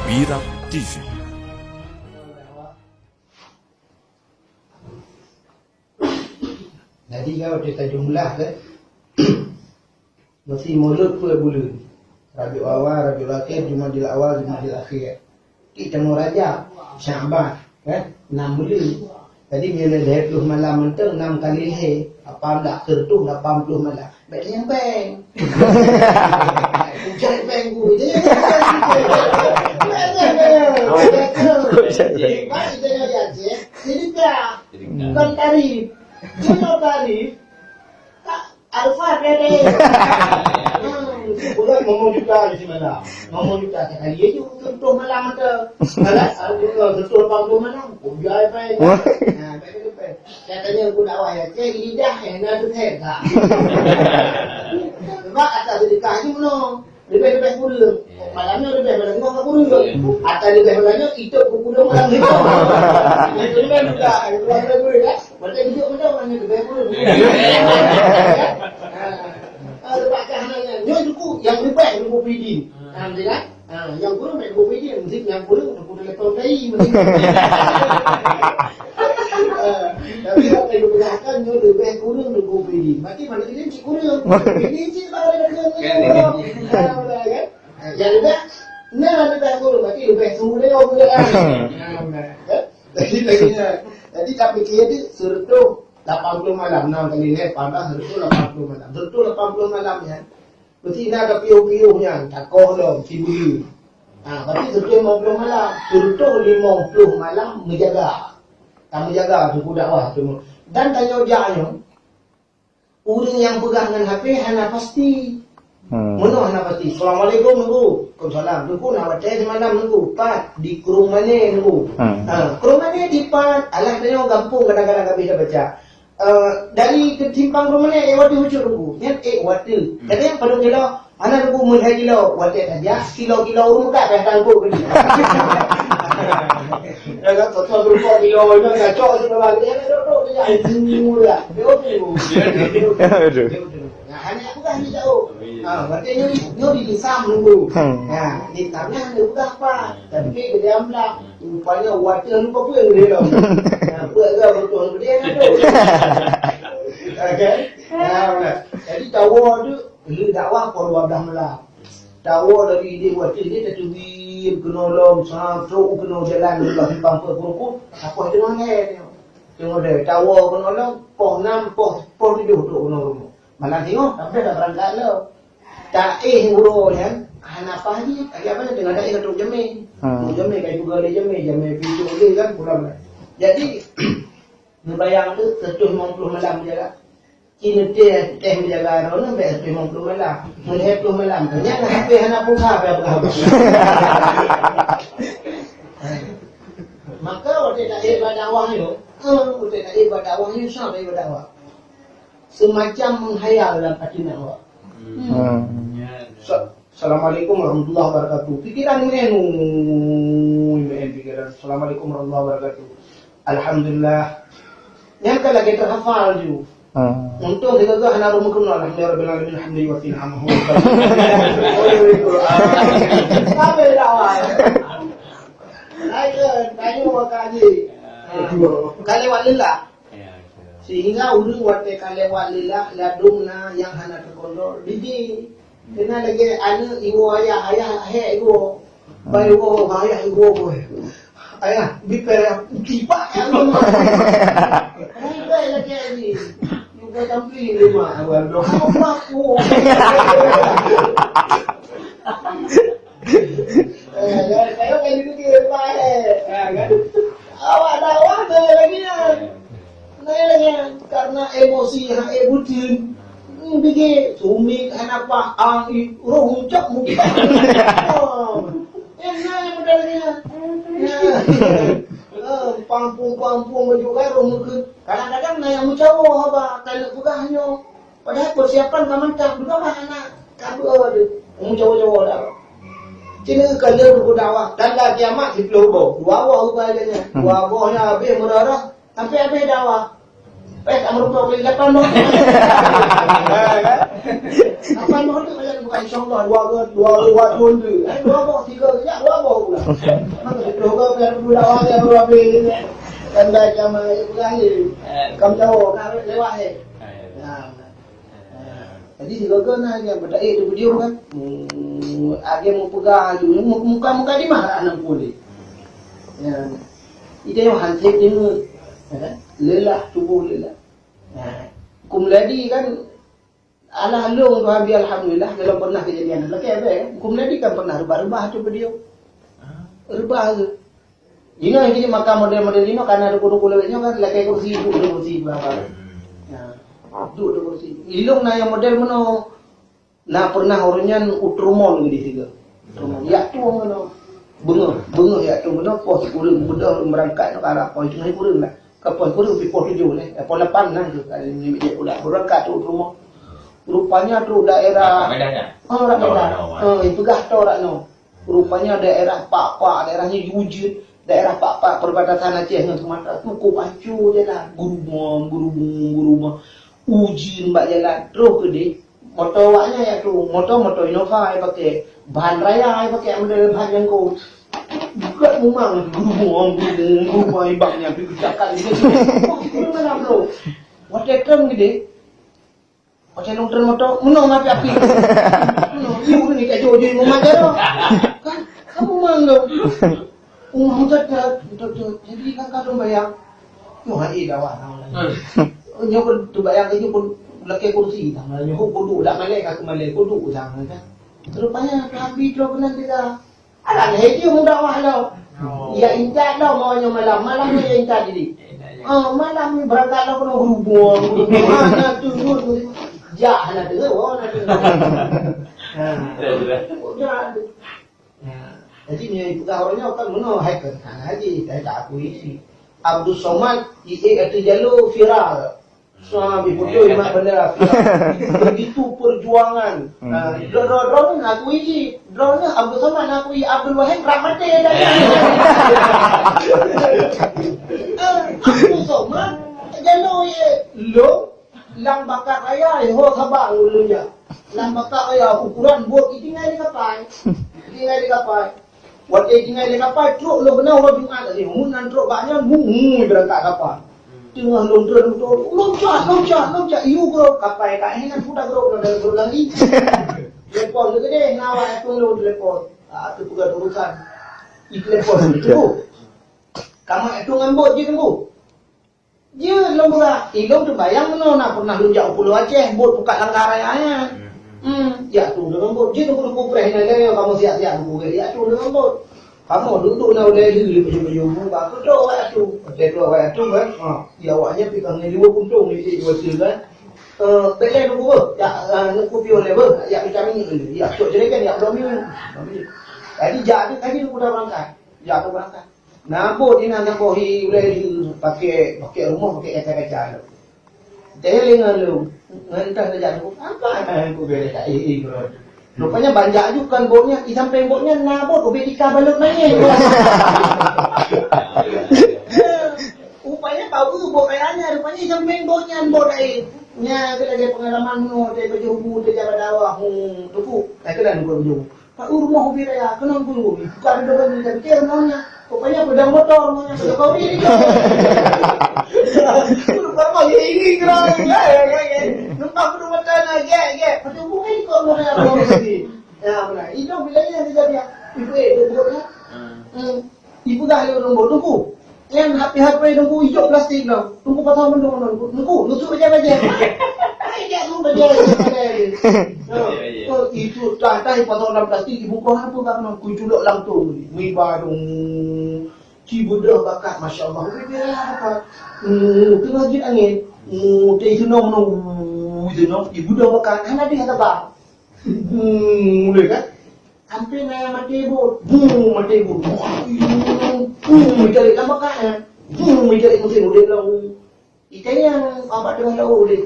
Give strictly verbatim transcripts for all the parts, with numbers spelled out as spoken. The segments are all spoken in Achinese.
Birak T V. Jadi, kalau kita jumlah, kan? Mesti mulod peuet buleuen. Rabiul Awal, Rabiul Akhir, Jumadil Awal, Jumadil Akhir. Di teumé Rajab, Sya'ban, eh, enam buleuen. Jadi, meunyoe lhèe ploh malam mantong, enam kali lhèe, lapan blah, seureutôh lapan ploh malam. Bèk tanyong péng. Ujoe péng guru je. Baik, kita nyoe ya, cek. Sedekah. Sedekah. Kon tarif. Cuma tarif. Alfa dede. Hmm, bulan ngomong juta di semalam. Ngomong juta sekali aja untuk malam ada. Alah, ada juga untuk lapan puluh malam. Oh, ya, apa ya? Wah. Nah, baik, baik, baik. Katanya aku dakwah ya, cek lidah eh, nak tu hebat. Sebab kata sedekah je menung. Leubeh-leubeh kureueng. Malam nyoe leubeh malam nyoe ka kureueng. Ata leubeh malam nyoe, itu pukul dua malam nyoe. Itu leubeh mudah. Itu leubeh kureueng, kan? Berarti hidup mudah malam nyoe leubeh kureueng. Ah, lepas cahaya nyoe duku, yang leubeh duku pidin. Ah, betul, kan? Ah, yang kureueng duku pidin, mesti yang kureueng duku telepon kai, mesti. Ah, tapi apa yang diperlihatkan nyoe leubeh kureueng duku pidin. Berarti mana ini cik kureueng. Ini cik baru ada kureueng. Ah, betul, kan? Nyang leubeh, na leubeh guru, berarti leubeh su lé, oh, guru, kan? Jadi, lagi nya. Jadi, tak pikir dia, seureutôh lapan puluh malam, enam kali lhèe, padah seureutôh lapan puluh malam. Seureutôh lapan puluh malam nyan, mesti na ada piôh-piôh nyan, takoh lom, si bui. Ha, berarti seureutôh limong puluh malam. Seureutôh limong puluh malam meujaga. Ka meujaga suku dakwah tu. Dan tanyoe jak nyoe, ureueng nyang peugah ngon H P hana pasti. Hmm. Meunoe hana pasti. "Assalamualaikum, Teungku." "Waalaikumsalam." "Teungku, na watèe simalam, Teungku?" "Pat, di Krueng Mané, Teungku." Hmm. Ha, Krueng Mané di pat, alah, tanyoe gampông kadang-kadang habéh tabaca. Eh, dari ke simpang Krueng Mané, eh, watèe ucut, Teungku. Nyan, eh, watèe. Hmm. Kadang padum kilo, Hana teupeu meuhai kilo, watèe tajak, kilo-kilo ureueng mukat payah tangkôk keu dia. Ya kan, satu berupa kilo, itu kacok, itu lagi. Ya kan, duduk, duduk, ya, itu, ya. Dia tu. Aduh. Nah, hana peugah ni jauh. Ha, berarti nyoe, nyoe di Islam dulu. Hmm. Ha, di Islam ni hana peugah apa. Tapi ke dia amplak. Rupanya, watèe lupa pun dia lom. Nah, buat ke betul dia nak tu. Okey. Nah, nah. Jadi, tawa tu, Lheueh dakwah poh dua blaih malam. Tawoe dari idéh watèe idéh tateubiet keunoe lom, sa trok keunoe jalan, lheueh simpang peuet peurumpun, sapoh teungoh lhèe nyoe. Teungoh lhèe, tawoe keunoe lom, poh nam, poh, poh tujoh trok keunoe rumoh. Malam singoh, sampai dah beurangkat lom. Taéh uroe nyan, hana paih jih, lagèe apa nyan, teungoh taéh trok jamé. Hmm. Trok jamé, kai peugah lé jamé, jamé pintoe lé kan, pulang. Jadi, neubayang tu, seratus lima puluh malam jalan. Ci neuteh, teh meujaga droeneuh bèk sampé limong ploh malam. Meulhèe ploh malam, nyan H P hana pulsa, payah peugah. Maka watèe taék bak dakwah nyoe, eh, watèe taék bak dakwah nyoe, susah taék bak dakwah. Semacam menghayal dalam hati nak awak. Hmm. Sa-, Assalamualaikum warahmatullahi wabarakatuh. Pikiran meu'en, ui, meu'en pikiran. Assalamualaikum warahmatullahi wabarakatuh. Alhamdulillah. Nyan ka lagèe teuhafal ju. Hmm. Untông sigoe-goe hana rumoh keunoe. Alhamdulillahirabbil alamin, hamdan yuwafi ni'amahu. Sampai dah awal. Lain ke, tanya wak kaji. Ka lewat leulah. Sehingga ureueng watèe ka lewat leulah, ladôm na nyang hana teukontrol. Jadi, Keunan lagèe aneuk iwoe ayah, ayah lahé iwoe. Bai iwoe, ayah iwoe boh. Ayah, bipèe tiba ya. Bai lagèe ni. Juga tampil di rumah awal dong. Apa aku? Eh, ya, saya kan itu dia bai. Ya kan? Awak dakwah tu lagi ya. Nah, karena emosi hana ék beuteun. Hmm, bigé, sumiet hana paih, ang i, roh ucok muka. Oh. Eh, nah, yang modalnya. Nah. Eh, pampung-pampung baju baru meukeut. Kadang-kadang na nyang meucawoe haba, ka lheueh peugah nyoe. Padahai persiapan ka mantap, dua bah anak, ka dua deh. Meucawoe-cawoe dah. Cina ka lheueh buku dakwah, tanda kiamat siplôh boh. Dua boh rupanya. Hmm. Dua boh nyan habéh meurah-rah. Sampai habéh dakwah. Eh, tak meureumpok lagi lapan boh. Lapan boh tu macam bukan insya Allah, dua boh, dua boh, dua boh tu. Eh, dua boh, tiga kejap, dua boh pula. Maka beutôi ke, biar dulu lawan dia, baru habis. Kan dah jam, eh, peugah ni. Kam jauh, nak lewat, eh. Nah, nah. Jadi, sigoe na nyang beudaéh di podium kan. Hmm, ada yang mau pegang tu, mu-, muka-muka di mana anak boleh. Ya. Itu yang hansip ni, ya kan? Lelah, tubuh lelah. Ya. Kum lagi kan, alah long tu habis, alhamdulillah, kalau pernah kejadian. Lagi apa ya? Kum lagi kan pernah rubah-rubah tu podium. Rubah tu. Inoe kini maka model-model inoe, karena ada guru-guru lewat nyoe kan, lakée kursi, duduk di kursi, berapa. Ya. Duduk di kursi. Ilong na nyang model meunoe. Na pernah ureuëng nyan u Trumon geuh di sigoe. Trumon. Yak tueng meunoe. Beungoh, beungoh yak tueng meunoe, poh sikureueng, beudôh ureuëng beurangkat nyoe ka arah poh sikureueng lah. Ka poh sikureueng pih poh tujoh leh. Eh, poh lapan lah tu, ka lima minit udah beurangkat tu u Trumon. Rupanya tu daerah Rak Medan, ya? Oh, Rak Medan. Oh, oh, oh. Oh, ipeugah to Rak Noh. Rupanya daerah Pakpak, daerah nyoe ujeuen, daerah Pakpak perbatasan Aceh ngon Sumatera, cukup hancô jalan. Gurubong, gurubong, gurubong. Ujeuen bak jalan, troh keudeh. Moto awaknyan yak tu, moto, moto Innova ai pakai, ban raya ai pakai, model ban nyang ko. Bukan mumang, gurubong, gurubong, gurubong, ibak nyan, pi geucakat, gitu. Oh, itu malam tu. Watèe trön keudeh, Macam lôn treun moto, meunoe api-api. Meunoe, yue ureueng ka jôk-jôk mumat jaroe. Kan? Kamu mang dong. Umah mutat dah, betul-betul. Jadi kan ka dong bayang. Nyoe hai dakwah. Nyoe pun tu bayang, nyoe pun lakée kursi. Nyoe pun duek dak malée, ka keumalée, pun duek dah kan. Rupanya, Nabi tu keunan tidak. Alah, lhèe jeuem dakwah lom. Oh. Ya intat lom, mau nyoe malam. Malam nyoe ya intat jadi. Oh, malam ni berangkat lom keunoe berhubung, berhubung. Hana turun. Jak, hana deungoe, oh, hana deungoe. Ha. Udah. Ha. Jadi, nyoe ipeugah ureueng nyoe kan meunoe, hai kan, ha, haji, hai tak akui si Abdul Somad, i, eh, ateueh jalur viral. Suami beutôi mak bela. Begitu perjuangan. Hmm. Ah, dro-, dro-, droeneuh akui jih. Droeneuh Abdul Somad akui Abdul Wahid Rahmati tadi. Ah, Abdul Somad, jalur ye. Lo, lam bakat raya, ho sabar ulun ya. Lam bakat raya, ukuran buet itinggai di kapai. Itinggai di kapai. Watèe tinggai lé kapai, trok lôn keunoe uroe Jumat tadi. Mun nan trok bak nyan, mu, mu, beurangkat kapai. Teungoh lôn treun moto, loncat, loncat, loncat, yue grob kapai ka, eh, nan puta grob lôn dalam grob lagi. Telepon lé keudeh, na awak yak tueng lôn telepon. Ah, tu peugah urusan. I telepon lé tu. Kamoe yak tueng ngon bot jih teungku. Jeuet lôn peugah, ilôn teubayang meunoe na pernah lôn jak u Pulo Aceh, bot pukat langkah raya nyan. Hmm, jak tu deungon bot. Jeuet teungku, teungku preh nyan, kamoe siap-siap teungku, jak tu deungon bot. Kamoe duek-duek na ulèe lheueh, lheueh baju-baju bu, ba keudroe awak tu. Watèe keudroe awak tu kan, ha, ya awak nyan pih ka ngon liwueh kuntong, di, di, di, kan. Eh, bèk lé teungku, jak, eh, neukeupiôh lé beuh, jak vitamin ni, jak cok jerigen, jak bloe minyeuk. Jadi jak tu, jadi teungku dah berangkat. Jak tu berangkat. Na bot inan saboh hi ulèe lheueh, paké, paké rumoh, paké kaca-kaca lom. Teuh lé ngon lôn, ngon teuh tajak lôn, apa nyan ku bèrèh ka, eh, eh, bro. Rupanya banjak ju kon bot nyan, di sampéng bot nyan na bot, ubé tika balot manyét. Rupanya bau bot kaya nyan, rupanya di sampéng bot nyan, bot laén. Nyan, lagèe pengalaman nyoe, teuh baju bu, teuh jabat dakwah, hmm, tuku. Nah, keunan baju bu. Pak, u rumoh ubé raya, keunoe guru. Bukan ada bagi, tapi dia rumahnya. Pokoknya pedang motor, rumahnya Pak Jokowi ni. Guru pertama, ya, ini gerang, ya, ya, ya, ya. Nampak pedang motor, nah, gek, gek. Macam bukan ikut rumah saya, rumah sini. Ya, benar. Itu bila yang dia jadi, ibu, eh, dia buat, ya. Hmm. Ipeugah lé ureueng bot, "Teungku, nyan H P-H P Teungku ijok plastik nyoe. Teungku pasang bandum nyoe, Teungku. Teungku, nusuk bajèe-bajèe." Hai, jak mu bajèe, bajèe. Oh, itu tah-tah ipasang lam plastik, ibungkôh lam peue bak nyoe, kuculok lam tong. Meuiba dong. Ci beudôh bakat, masya Allah. Ubé-ubé bakat. Hmm, teungoh jeuet angén. Hmm, teuh iteunong nyoe. Iteunong, ibeudôh bakat. Hana deh hana ba. Hmm, mulai kan? Sampai na nyang maté bot. Bung, maté bot. Bung, mencari nama kan. Bung, mencari mesin udép lalu. Itanyong, apa tengah lalu udép.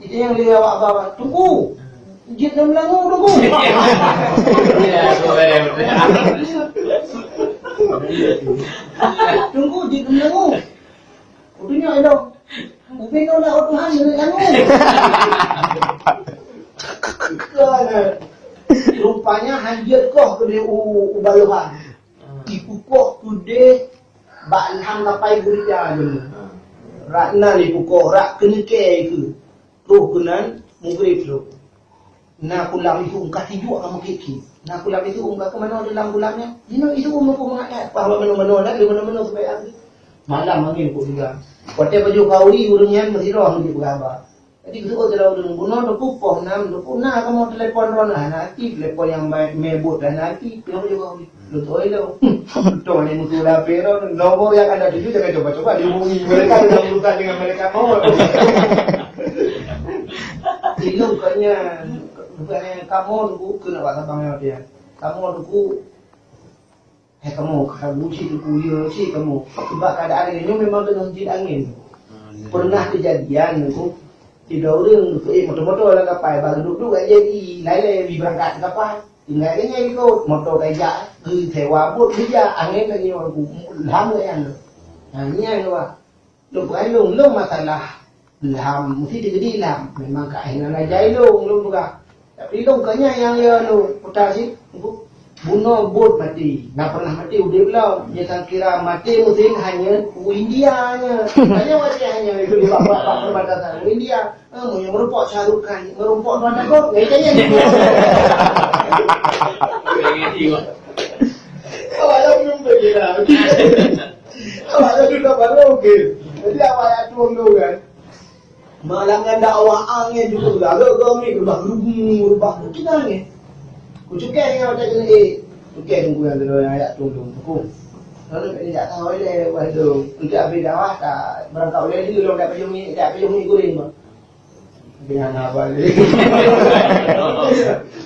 Itanyong lé awak bawah. Teungku. Jeuet lam langu, Teungku. Ya, boleh, boleh. Teungku, jeuet lam langu. Udah nyoe dong. Ubé nyoe na Tuhan nyoe kamoe. Rupanya hanjeuet koh keudeh u, u balohan. Ipukok keudeh bak lham kapai gurita jeuem. Rak nan ipukok, rak keuneukée keu. Troh keunan mugrib troh. Na kulam itu ka sijuek ka meukiet-kiet. Na kulam itu ka keumanoe dalam kulam nyan. Jinoe itu meukeu mangat that. Paih manoe-manoe that, manoe-manoe supaya angin. Malam angin kok juga. Watée pajoh kauri ureuëng nyan meusidroe meuji peugah haba. Jadi, beutôi dalam ureuëng bunoe, teupeu poh nam, teupeu na kamoe telepon droe na, hana aktif, telepon nyang mé bot hana aktif, nyang juga. Lôn tuai lôn. Beutôi ni mutu lapé lôn, nomor yang anda tuju jangan coba-coba dihubungi. Mereka sedang berurusan dengan mereka mau. Ilung kanya, bukan kamoe tu kena buat sabang yang dia. Kamoe tu Hai kamoe, ka buci teungku, ya, cit kamoe. Sebab keadaan lagée nyoe memang teungoh jeuet angén. Pernah keujadian teungku, sidroe ureuëng geuék moto-moto lam kapai, bak duek-duek jadi, lalée bi beurangkat keu kapai. Tinggai lé nyan ikot, moto ka ijak, geusewa bot geujak, angén lagée nyoe teungku, lham lagée nyan. Ha, nyan wah. Lôn peugah lôn, lôn masalah ilham, meusti teukeudi ilham. Memang ka hina na jai lôn, lôn peugah. Tapi lôn ka nyan nyang ya lôn peugah cit, bunoe bot maté. Na pernah maté udeb lom. Nyan sang kira maté meusén hanya u India nyan. Hanya maté hanya itu di bak, bak, bak perbatasan u India. Eh, meunyoe meurumpok Shah Rukh Khan, meurumpok Tuan Tagok, ngai kaya ni. Awak dah belum pergi dah. Awak dah sudah baru, okey. Jadi awak dah turun dulu kan. Malam nyan dakwah angén juga. Agak kami berubah gelubung, berubah kita ni. Kucukai dengan macam ni, eh. Cukai tunggu yang kedua yang ayat tundung. Aku. Lalu tak tahu dia, wah tu. Untuk habis dakwah tak berangkat oleh dia, lalu tak payung ni, tak payung ni goreng, bang. Dengan apa ni?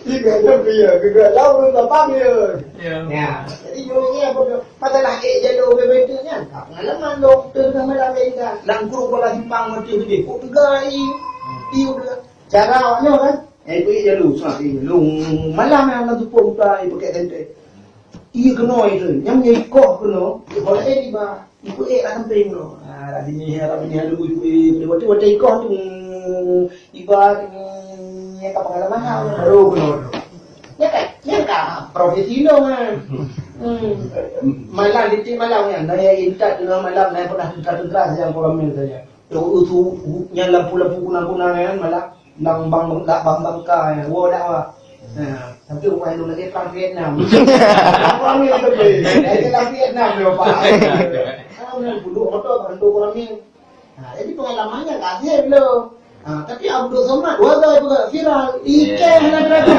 Tiga jam dia, tiga jam belum dapat dia. Ya. Ya. Jadi nyonya apa dia? Masalah ék jalur B B T nyan, ka pengalaman lôn, teuh tengah malam laén dah. Lam grup bola simpang meuti gede, kok teuga i, i udah. Cara awak nyoe kan, eh, pergi jalur, semak i jalur. Malam yang lam tupuk muka, i pakai tente. Iya keunoe itu, nyam nyai koh keunoe, i bola ék tiba, i peuék kat samping tu. Ah, rak sini, rak sini, lalu i peuék, waktu, waktu i koh tu, Ibarat ni, ya, ka pengalaman hal. Baru keunoe. Ya kan? Ya kan? Profesi lôn kan. Hmm. Malam, titik malam kan. Nah, ya, intat tengah malam, nah, pernah tentara-tentara yang koramil saja. Tu, tu, yang lampu-lampu kunang-kunang kan, malam. Nang bang, bang, bang, bang, ka, ya. Wo, dah, wah. Nah, tapi orang Indonesia perang Vietnam. Koramil tu, eh. Dari dalam Vietnam, ya, Pak. Kalau nak duduk motor, bantu koramil. Ha, jadi pengalamannya tak ada belum. Ha, tapi Abdul Somad, warga juga viral. Ikeh lah berarti.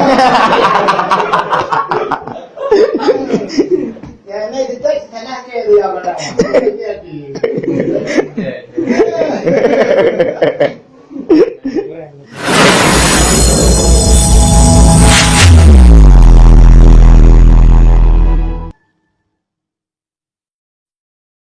Ya, ini kita sana ke dia pada. Jadi.